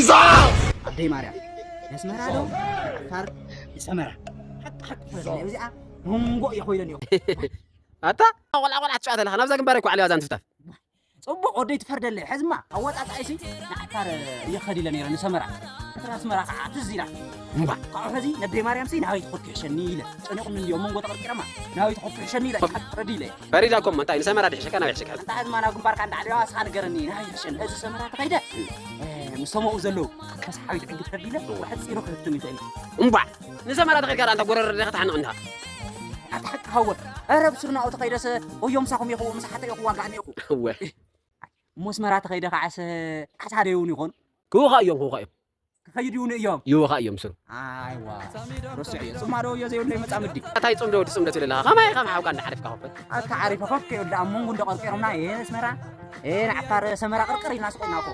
ኣደይ ማርያም፣ ነስመራ ዶ ንዓፋር ንሰመራ? ሓቂ ሓቂ ፍረድለይ። እዚኣ መንጎ እየ ኮይለን እዮ። ኣታ ቆልዓ ቆልዓ ትጫወት ኣለኻ። ናብዛ ግንባር እኮ ዓልያ ዛን ትፍታፍ። ጽቡቕ ወደይ ትፈርደለይ። ሕዝማ ኣወጣጣይሲ ንዓፋር እየ ከዲለ ነይረ ንሰመራ። እትራ ኣስመራ ከዓ ትዝ ኢላ። እምባ። ካብኡ ሕዚ ነደይ ማርያምሲ ናበይ ትኸድ ክሕሸኒ ኢለ ጨኒቑኒ እንድዮ መንጎ ተቐርቂረማ ናበይ ትኸድ ክሕሸኒ ኢለ። ረዲ ኢለ። ፈሪዳ እኮ እሞ እንታይ ንሰመራ ድሕሸካ ናበይ ሕሸካ? ኣንታ ሕዝማ ናብ ግንባርካ እንዳዓለዋ እስኻ ንገረኒ ናበይ ይሕሸኒ? እዚ ሰመራ ተኸይደ ምስ ሰማኡ ዘለዉ ከሳሓቢት ዕግት ተቢለ ወሓፂሩ ክህብትም ይኽእል። እምባ። ንሰመራ ተኸድካ ደኣ እንታ ጎረር ዲኻ ትሓንቕ እንዲኻ? ኣታ ሓቂ ሃወ። ኧረ ብስርናኡ ተኸይደሰ ወዮም ሳኹም ኢኹ ምስ ሓተ ኢኹ ዋጋዕኒ ኢኹ። እወ። እሞ ኣስመራ ተኸይደ ከዓሰ ዓሳደ ይውን ይኾን? ክውኻ እዮም ክውኻ እዮም። ክኸይድ ይውን እዮም። ይውኻ እዮም ስሩ። ኣይዋ። ረስዑ እየ። ጽማዶ እዮ ዘይብለይ መጻምዲ። ኣታይ ጽምዶ ወዲ ጽምዶ ትብል ኣለኻ? ከማይ ከም ሓውካ እንዳዓረፍካ ኸፈት። ኣታ ዓሪፈ ኮፍ ከይብል ደኣ መንጉ እንዶ ቀርቂሮምና እየ ኣስመራ። እየ ንዓፋር ሰመራ ቅርቅር ኢልና ስቆና እኮ።